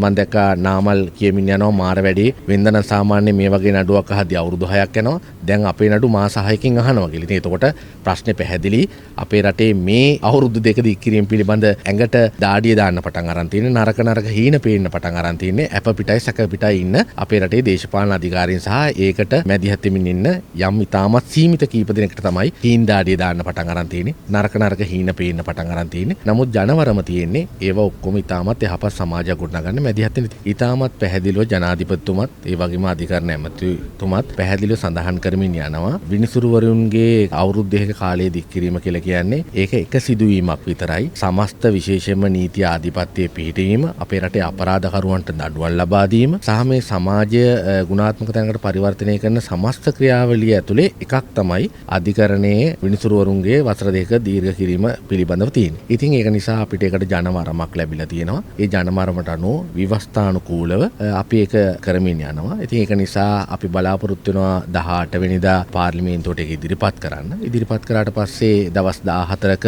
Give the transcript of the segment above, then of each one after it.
මම දැක්කා නාමල් කියමින් යනවා මාර වැඩේ වෙන්දන සාමාන්‍ය මේ වගේ නඩුවක් අහද්දී අවුරුදු 6ක් යනවා. දැන් අපේ නඩු මාස 6කින් අහනවා කියලා. ඉතින් එතකොට ප්‍රශ්නේ පැහැදිලි. අපේ රටේ මේ අවුරුදු දෙක දික් කිරීම පිළිබඳ ඇඟට දාඩිය දාන්න පටන් අරන් තියෙන්නේ. නරක නරක හීන පේන්න පටන් අරන් තියෙන්නේ. ඇප පිටයි සැක පිටයි ඉන්න අපේ රටේ දේශපාලන අධිකාරීන් සහ ඒකට මැදිහත් වෙමින් ඉන්න යම් ඉතාමත් සීමිත කීප දෙනෙක්ට තමයි හීන දාඩිය දාන්න පටන් අරන් තියෙන්නේ. නරක නරක හීන පේන්න පටන් අරන් තියෙන්නේ. නමුත් ජනවරම තියෙන්නේ ඒවා ඔක්කොම ඉතාමත් යහපත් සමාජයක් ගොඩනගන්න මැදිහත් වෙන. ඉතාමත් පැහැදිලිව ජනාධිපතිතුමත් ඒ වගේම අධිකරණ ඇමතිතුමත් පැහැදිලිව සඳහන් කරමින් යනවා විනිසුරුවරුන්ගේ අවුරුදු දෙකක කාලය දික් කිරීම කියලා කියන්නේ ඒක එක සිදුවීමක් විතරයි. සමස්ත විශේෂයෙන්ම නීති ආධිපත්‍යයේ පිහිටීම, අපේ රටේ අපරාධකරුවන්ට දඬුවම් ලබා දීම සහ මේ සමාජය ගුණාත්මක තැනකට පරිවර්තනය කරන සමස්ත ක්‍රියාවලිය ඇතුලේ එකක් තමයි අධිකරණයේ විනිසුරුවරුන්ගේ වසර දෙක දීර්ඝ කිරීම පිළිබඳව තියෙන්නේ. ඉතින් ඒක නිසා අපිට ඒකට ජනවරමක් ලැබිලා තියෙනවා. ඒ ජනවරමට අනුව ව්‍යවස්ථානුකූලව අපි ඒක කරමින් යනවා. ඉතින් ඒක නිසා අපි බලාපොරොත්තු වෙනවා 18 වෙනිදා පාර්ලිමේන්තුවට ඒක ඉදිරිපත් කරන්න. ඉදිරිපත් කරාට පස්සේ දවස් 14ක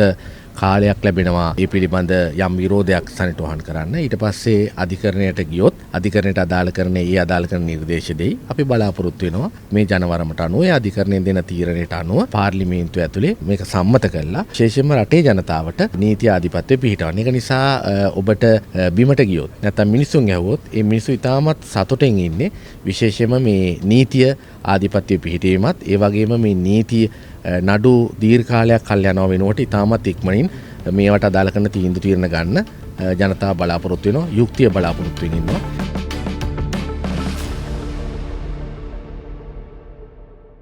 කාලයක් ලැබෙනවා ඒ පිළිබඳ යම් විරෝධයක් සනිටුහන් කරන්න. ඊට පස්සේ අධිකරණයට ගියොත් අධිකරණයට අදාළ කරන ඒ අදාළ කරන නිර්දේශ දෙයි. අපි බලාපොරොත්තු වෙනවා මේ ජනවරමට අනුව ඒ අධිකරණයෙන් දෙන තීරණයට අනුව පාර්ලිමේන්තුව ඇතුලේ මේක සම්මත කරලා විශේෂයෙන්ම රටේ ජනතාවට නීති ආධිපත්‍යය පිහිටවන්න. ඒක නිසා ඔබට බිමට ගියොත් නැත්නම් මිනිසුන් ඇහුවොත් ඒ මිනිස්සු ඉතාමත් සතුටෙන් ඉන්නේ විශේෂයෙන්ම මේ නීතිය ආධිපත්‍යය පිහිටීමත් ඒ වගේම මේ නීතිය නඩු දීර්ඝ කාලයක් කල් යනවා වෙනුවට ඉතාමත් ඉක්මනින් මේවට අදාළ කරන තීන්දුව තීරණ ගන්න ජනතාව බලාපොරොත්තු වෙනවා, යුක්තිය බලාපොරොත්තු වෙමින් ඉන්නවා.